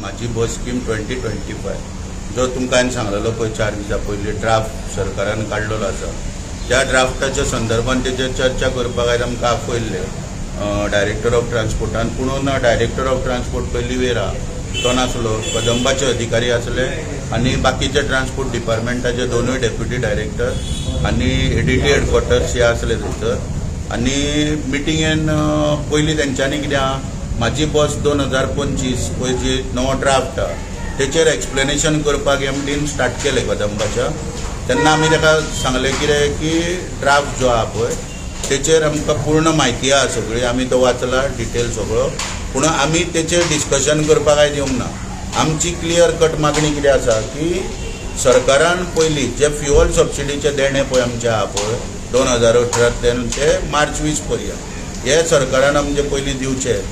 माझी बस स्कीम 2025 जो तुमकां हांवें सांगलेलो पळय 4 दिसां पयलीं ड्राफ्ट सरकारान काडलेलो आसा, त्या ड्राफ्टाच्या संदर्भात तेजेर चर्चा करपाक आयज आमकां आपयल्ले डायरेक्टर ऑफ ट्रान्सपोर्टान. पुणून डायरेक्टर ऑफ ट्रान्सपोर्ट पयली वेर आहा तो नासलो. कदंबाचे अधिकारी आसले आनी बाकीचे ट्रान्सपोर्ट डिपार्टमेंटाचे दोनूय डेप्युटी डायरेक्टर आनी एडीटी हेडक्वॉर्टर्स हे आसले थंयसर. आनी मिटिंगेन पयलीं तेंच्यांनी कितें आहा, माझी बस 2025 पळय जी नवो ड्राफ्ट आहा तेचेर एक्सप्लेनेशन करपाक एमडीन स्टार्ट केलें कदंबाच्या. तेन्ना आमी ताका सांगलें कितें की ड्राफ्ट जो आहा पळय तेचेर आमकां पूर्ण म्हायती आहा सगळी, आमी तो वाचला डिटेल सगळो, पूण आमी तेचेर डिस्कशन करपाक आयज येवंक ना. आमची क्लियर कट मागणी कितें आसा की सरकारान पयलीं जे फ्युअल सबसिडीचे देणे पळय आमचे आहा पळय 2018तल्यान ते मार्च 20 पर्यंत, हे सरकारान आमचे पयलीं दिवचे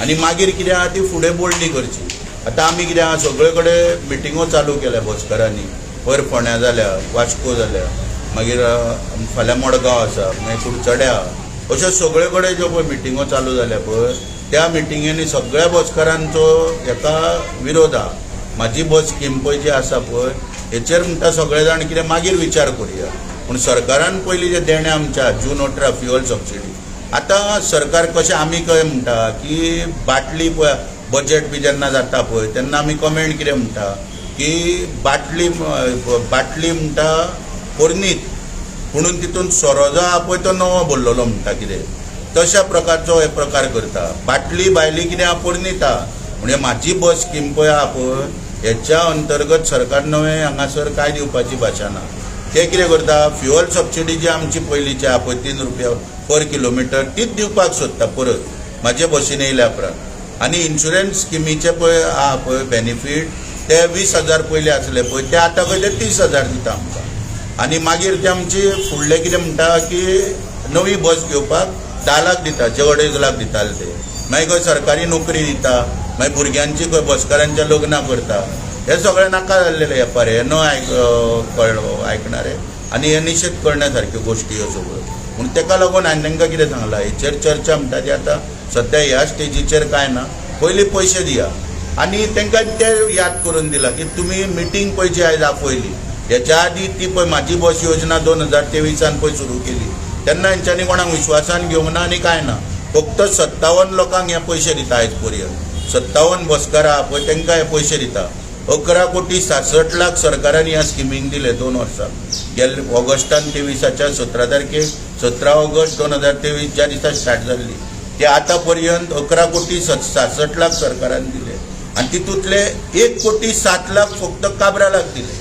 आनी मागीर कितें आहा ती फुडें बोडणी करची. आतां आमी कितें आहा, सगळे कडेन मिटिंगो चालू केल्या बसकारांनी. पयर फोंड्या जाल्या, वास्को जाल्या, मागीर फाल्यां मडगांव आसा, मागीर कुडचड्या आहा. अश्यो सगळे कडेन ज्यो पळय मिटिंगो चालू जाल्या पळय, त्या मिटिंगेनी सगळ्या बसकारांचो हेका विरोध आहा. माझी बस स्कीम पळय जी आसा पळय हेचेर म्हणटा सगळे जाण कितें मागीर विचार करुया, पूण सरकारान पयलीं जे देणें आमच्या जून 18 फ्युअल सबसिडी. आतां सरकार कशें आमी काय म्हणटा की बाटली पळय, बजेट बी जेन्ना जाता पळय तेन्ना आमी कमेंट कितें म्हणटा की बाटली बाटली म्हणटा पोरणीच, पुणून तितून सोरो जो आहा पळय तो नवो भरलेलो म्हणटा कितें, तशा प्रकारचो हे प्रकार करता. बाटली भायली कितें आहा, पोरणीच आहा. म्हणजे माझी बस स्कीम पळय आहा पळय हेच्या अंतर्गत सरकार नवें हांगासर कांय दिवपाची भाशा ना. ते कितें करता, फ्युअल सबसिडी जी आमची पयलींची आहा पळय 3 रुपया पर किलोमिटर, तीच दिवपाक सोदता परत म्हाजे बसीन येयल्या उपरांत. आनी इन्शुरन्स स्किमीचे पळय आहा पळय बेनिफीट, ते 20,000 पयलीं आसले पळय, ते आतां खंय ते 30,000 दिता आमकां. आनी मागीर ते आमची फुडले कितें म्हणटा की नवी बस घेवपाक 10 लाख दिता, जे 2.5 लाख दिताले ते. मागीर खंय सरकारी नोकरी दिता, मागीर भुरग्यांची खंय बसकारांच्या लग्नां करता. हे सगळें नाका जाल्लेले वेपार, हे न आयक कळ आयकणारे आनी हे निशेध करण्या सारक्यो गोश्टी ह्यो सगळ्यो. पूण तेका लागून हांवें तांकां कितें सांगलां, हेचेर चर्चा म्हणटा ती आतां सद्या ह्या स्टेजीचेर कांय ना, पयलीं पयशे दिया. आनी तांकां ते याद करून दिला की तुमी मिटींग पळय जी आयज आपयली, हेच्या आदी ती पळय माझी बस योजना 2023an पळय सुरू केली तेन्ना हेंच्यांनी कोणाक विश्वासान घेवंक ना आनी कांय ना. फक्त 57 लोकांक हे पयशे दिता आयज पर्यंत. 57 बसकारां आहा पळय तांकां हे पयशे दिता. 11 कोटी 66 लाख सरकारान ह्या स्किमींक दिले 2 वर्सां. गेल्ले ऑगस्टान 23च्या 17 तारखेक, 17 ऑगस्ट 2023 ज्या दिसा स्टार्ट जाल्ली ते आतां पर्यंत 11 कोटी 66 लाख सरकारान दिले आनी तितूंतले 1 कोटी 7 लाख फक्त काब्रालाक दिले.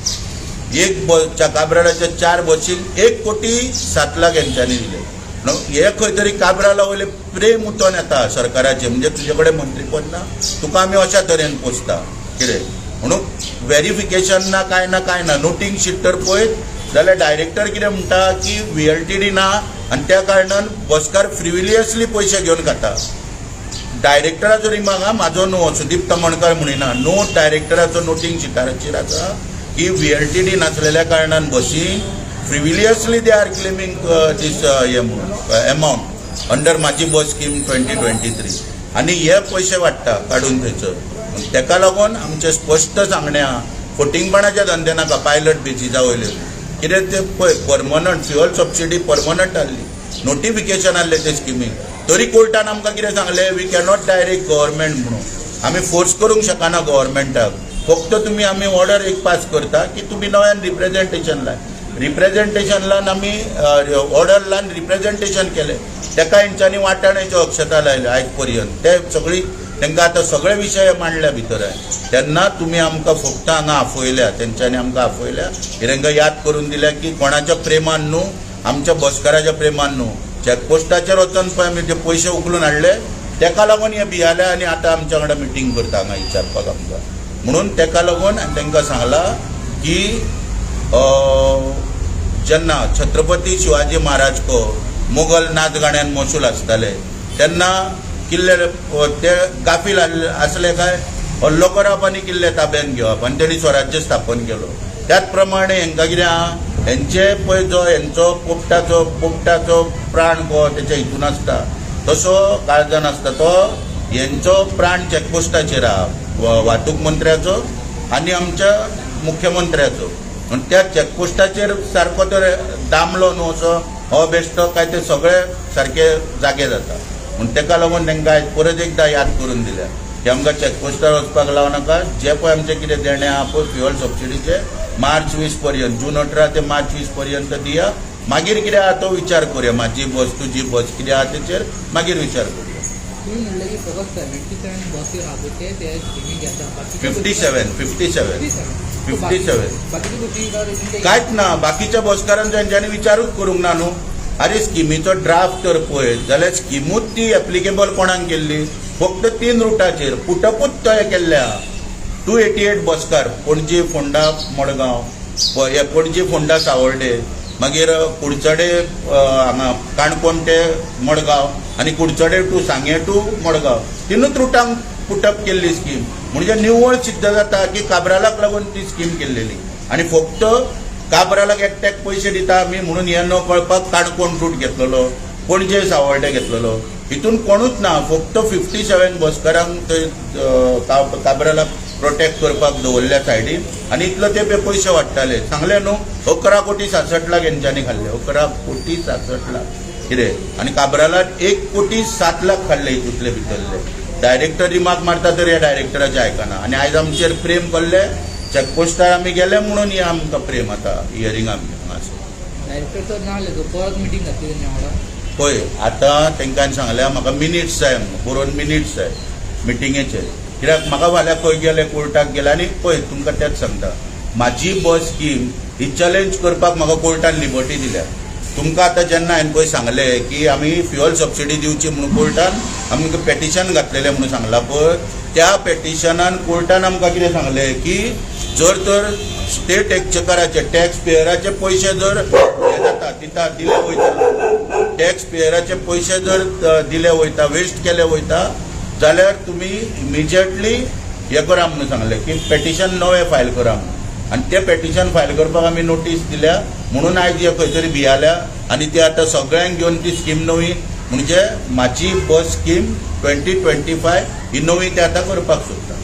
एक काब्रालाच्या चार बसींक 1 कोटी 7 लाख हेंच्यांनी दिले. न्हू, हे खंय तरी काब्राला वयले प्रेम उतोन येता सरकाराचें, म्हणजे तुजे कडेन मंत्रीपद ना, तुका आमी अशा तरेन पोसता कितें म्हणून. वेरिफिकेशन ना, कांय ना, कांय ना. नोटींग शीट तर पळयत जाल्यार डायरेक्टर कितें म्हणटा की व्हीएलटीडी ना आनी त्या कारणान बसकार फ्रिविलियसली पयशे घेवन खाता. डायरेक्टराचो रिमार्क हा, म्हाजो न्हू, सुदीप तमणकार म्हणिना. नोट डायरेक्टराचो नोटींग शिटाचेर आसा की व्हीएलटीडी नासलेल्या कारणान बसीन frivolously they are claiming this हे म्हणून एमावंट अंडर माझी बस स्कीम 2023 आनी हे पयशे वाडटा काडून थंयसर. तेका लागून आमचें स्पश्ट सांगणें आहा, फटींगपणाचे धंदे नाका. पायलट बेजिसा वयले कितें ते पळय, परमनंट फ्युअल सबसिडी परमनंट आहली, नोटिफिकेशन आहलें ते स्किमीक, तरी कोर्टान आमकां कितें सांगलें, we cannot direct government म्हणून, आमी फोर्स करूंक शकना गव्हर्मेंटाक. फक्त तुमी आमी ऑर्डर एक पास करता की तुमी नव्यान रिप्रेझेंटेशन लाय. रिप्रेझेंटेशन लावन आमी ऑर्डर लावन रिप्रेझेंटेशन केलें, तेका हेंच्यांनी वाटाण्याच्यो अक्षता लायल्यो. आयज पर्यंत ते सगळी तांकां आतां सगळे विशय मांडल्या भितर आहे. तेन्ना तुमी आमकां फक्त हांगा आफयल्या, तेंच्यांनी आमकां आफयल्या, हे तांकां याद करून दिल्या की कोणाच्या प्रेमान न्हू, आमच्या बसकाराच्या प्रेमान न्हू, चॅकपोस्टाचेर वचोन पळय आमी ते पयशे उखलून हाडले, तेका लागून हे भियाले आनी आतां आमच्या वांगडा मिटींग करता हांगा विचारपाक आमकां म्हणून. तेका लागून हांवें तांकां सांगलां की जेन्ना छत्रपती शिवाजी महाराज को मुगल नाच गाण्यान मशूल आसताले तेन्ना किल्ले ते गाफील आसले काय हल्लो करप आनी किल्ले ताब्यान घेवप आनी तेणी स्वराज्य स्थापन केलो. त्याच प्रमाणे हेंकां कितें आहा, हेंचे पळय जो हेंचो पोपटाचो पोपटाचो प्राण को तेच्या हितून आसता तसो काळजान आसता, तो हेंचो प्राण चॅकपोस्टाचेर आहा. वाहतूक मंत्र्याचो आनी आमच्या मुख्यमंत्र्याचो. म्हण त्या चॅकपोस्टाचेर सारको तर दामलो न्हू असो हो बेश्टो काय ते सगळे सारके जागे जाता. म्हूण तेका लागून तांकां आयज परत एकदां याद करून दिल्या की आमकां चॅकपोस्टार वचपाक लावं नाका. जे पळय आमचें कितें देणें आहा पळय फ्युअल सबसिडीचे, मार्च 20 पर्यंत, जून 18 ते मार्च 20 पर्यंत दिया. मागीर कितें आहा तो विचार करुया. म्हाजी बस, तुजी बस, कितें आहा तेचेर मागीर विचार करुया. तुम्ही म्हणलं की फकत 77 बसी आहा पळय ते ते स्किमीक घेता, बाकीचे 57, 57. 57. बाकीचे बसी? कांयच ना. बाकीच्या बसकारांचो हेंच्यांनी विचारूच करूंक ना न्हू. अरे, स्किमीचो ड्राफ्ट तर पळयत जाल्यार स्किमूच ती एप्लिकेबल कोणाक केल्ली? फक्त तीन रुटाचेर पुटपूच तय केल्ले आहा. 288 बसकार, पणजी फोंडा मडगांव, हे पणजी फोंडा सावर्डे, मागीर कुडचडे हांगा काणकोण ते मडगांव आनी कुडचडे टू सांगें टू मडगांव, तिनूच रुटांक पुटअप केल्ली स्कीम. म्हणजे निव्वळ सिद्ध जाता की काब्रालाक लागून ती स्कीम केल्लेली आनी फक्त काब्रालाक एकट्याक पयशे दिता आमी म्हणून हें न कळपाक काणकोण रूट घेतलेलो, पणजे सावर्डे घेतलेलो. हितून कोणूच ना. फक्त 57 बसकारांक थंय काब्रालाक प्रोटेक्ट करपाक दवरल्या सायडीन आनी इतलो ते पयशे वाडटाले. सांगले न्हू, 11 कोटी 66 लाख हेंच्यांनी खाल्ले. 11 कोटी 66 लाख कितें आनी काब्रालाक 1 कोटी 7 लाख खाल्ले हितूंतले भितरले. डायरेक्टर रिमार्क मारता तर ह्या डायरेक्टराचे आयकना आनी आयज आमचेर प्रेम करले. चॅकपोस्टार आमी गेले म्हणून हे आमकां प्रेम आतां हियरिंग आमी हांगासर. डायरेक्टर तर ना जाले, तो परत मिटींग घातली तेंच्या वांगडा? पळय, आतां तांकां सांगल्या म्हाका मिनिट्स जाय म्हणून, बरोवन मिनिट्स जाय मिटिंगेचे, कित्याक म्हाका फाल्यां खंय गेले, कोर्टाक गेले आनी पळय, तुमकां तेंच सांगता, म्हाजी बस स्कीम ही चॅलेंज करपाक म्हाका कोर्टान लिबर्टी दिल्या. तुमकां आतां जेन्ना हांवें पळय सांगलें की आमी फ्युअल सबसिडी दिवची म्हणून कोर्टान आमकां पेटिशन घातलेलें म्हणून सांगलां पळय, त्या पेटिशनान कोर्टान आमकां कितें सांगलें की जर तर स्टेट एक्चेकराचे, टॅक्स पेयराचे पयशे जर हे जाता, दिता, दिले वयता, टॅक्स पेयराचे पयशे जर दिले वयता, वेस्ट केले वयता जाल्यार तुमी इमिजिएटली हे करा म्हणून सांगलें की पेटिशन नवें फायल करा म्हणून. आनी तें पेटिशन फायल करपाक आमी नोटीस दिल्या म्हणून आयज हे खंय तरी भियाल्या आनी ते आतां सगळ्यांक घेवन ती स्कीम नवी, म्हणजे म्हाजी बस स्कीम 2025 ही नवी ते आतां करपाक सोदता.